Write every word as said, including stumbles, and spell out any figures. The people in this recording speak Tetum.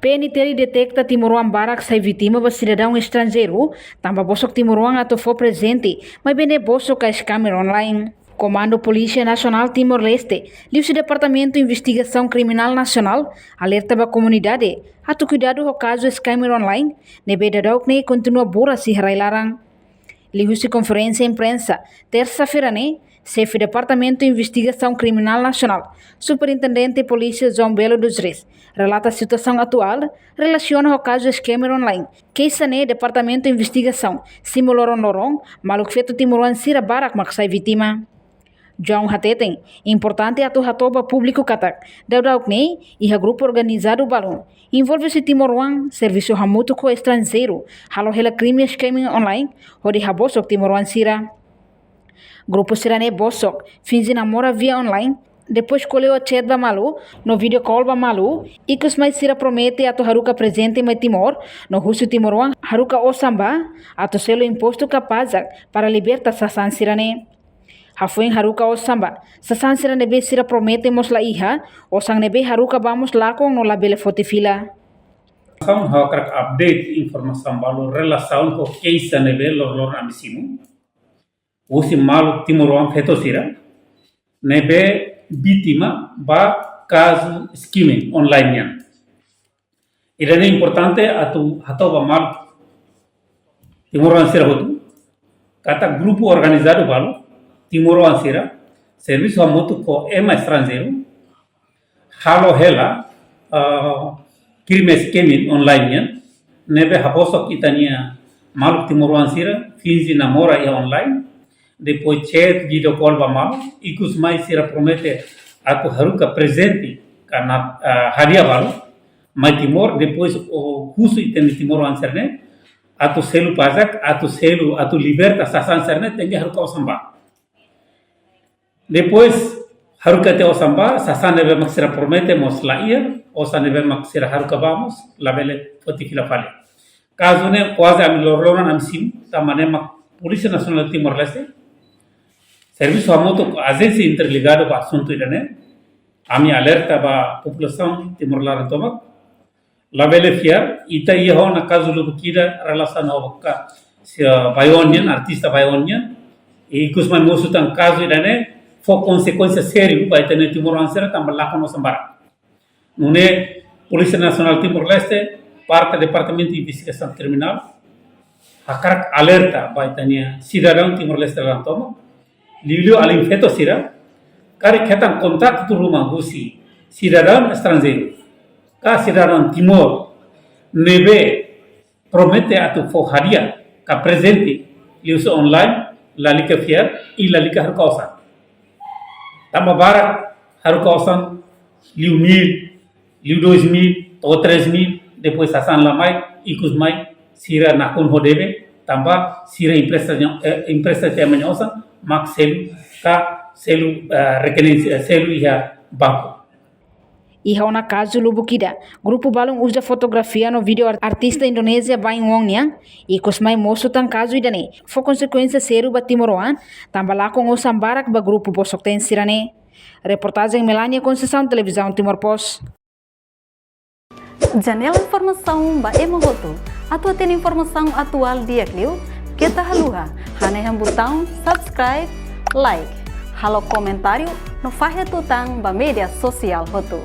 P N T L deteta timoroan barak sai vítima ba sidadaun estranjeiru, tanba bosok timoroan atu fó prezente, maibé ne'e bosok ka scammer online. Komandu Polísia Nasionál Timor-Leste, liuhusi Departamentu Investigasaun Kriminál Nasionál, alerta ba komunidade atu kuidadu ho kazu scammer online ne'ebé daudauk ne'e kontinua buras iha rai-laran. Liuhusi konferénsia imprensa, tersa-feira ne'e, Xefe Departamentu Investigasaun Kriminál Nasionál, Superintendente Polísia João Belo dos Reis, relata situasaun atuál relasiona ho kazu scammer online. Keixa ne'e Departamentu Investigasaun simu loron-loron, maluk feto timoroan sira barak mak sai vítima. João hateten, importante atu hato'o ba públiku katak daudauk ne'e iha grupu organizadu balun envolve husi timoroan servisu hamutuk ho estranjeiru, halo hela krime scammer online hodi habosok timoroan sira. Grupu sira-ne'e bosok, finje namora via online, depois ko'alia chat ba malu, no video call ba malu, ikus mai sira promete atu haruka prezente mai Timor, no husu timoroan haruka osan ba atu selu impostu ka pajak para liberta sasán sira-ne'e. Hafoin haruka osan ba sasán sira ne'ebé sira promete mós la iha, osan ne'ebé haruka ba mós lakon no labele foti fila. Ha'u hakarak update informasaun balu relasiona ho keixa ne'ebé loron-loron ami simu husi maluk timoroan feto sira ne'ebé vítima ba kazu scammer online nian. Ida-ne'e importante atu hato'o ba maluk timoroan sira hotu katak grupu organizadu balu timoroan sira servisu hamutuk ho ema estranjeiru halo hela, ah, krime scammer online nian, ne'ebé habosok ita-nia maluk timoroan sira, finje namora iha online, depois chat, video call ba malu, ikus mai sira promete atu haruka prezente ka na, ah, hadiah balu mai Timor, depois husu ita-nia timoroan sira-ne'e atu selu pajak, atu selu, atu liberta sasán sira-ne'e, tenke haruka osan ba. Depois haruka tiha osan ba, sasán ne'ebé mak sira promete mós la iha, osan ne'ebé mak sira haruka ba mós labele foti fila fali. Kazu ne'e kuaze ami loron-loron ami simu, tanba ne'e mak Polísia Nasionál Timor-Leste servisu hamutuk ho ajénsia interligadu ba asuntu ida-ne'e. Ami alerta ba populasaun Timor laran tomak, labele fiar, ita iha ona kazu lubuk ida relasiona ho ka, se, ah, baibain nian, artista baibain nian, ikus mai mosu tan kazu ida-ne'e fó konsekuénsia sériu ba ita-nia timoroan sira tanba lakon osan barak. Nune'e Polísia Nasionál Timor-Leste, parte Departamentu Investigasaun Kriminál, hakarak alerta ba ita-nia sidadaun Timor-Leste laran tomak, liuliu alin feto sira, karik hetan kontaktu ruma husi sidadaun estranjeiru ka sidadaun Timor ne'ebé promete atu fó hadiah ka prezente liuhusi online, lalika fiar i lalika haruka osan. Tanba barak haruka osan liu mil, liu dois mil, to'o três mil, depois sasán la mai, ikus mai sira nakonu ho débita, tanba sira empresta nia, eh, empresta tiha ema nia osan, mak selu ka selu, eh, rekerensia, eh, selu iha banku. Iha ona kazu lubuk ida, grupu balun uza fotografia no video ar-, artista Indonézia baibain nian, ikus mai mosu tan kazu ida-ne'e fó konsekuénsia sériu ba timoroan, tanba lakon osan barak ba grupu bosok-teen sira-ne'e. Reportajen Melania Conceição, Televizaun Timor Post. Janela informasaun ba ema hotu. Atu hatene informasaun atuál di'ak liu, keta haluha hanehan butaun subscribe, like, halo komentáriu no fahe tutan ba média sosiál hotu.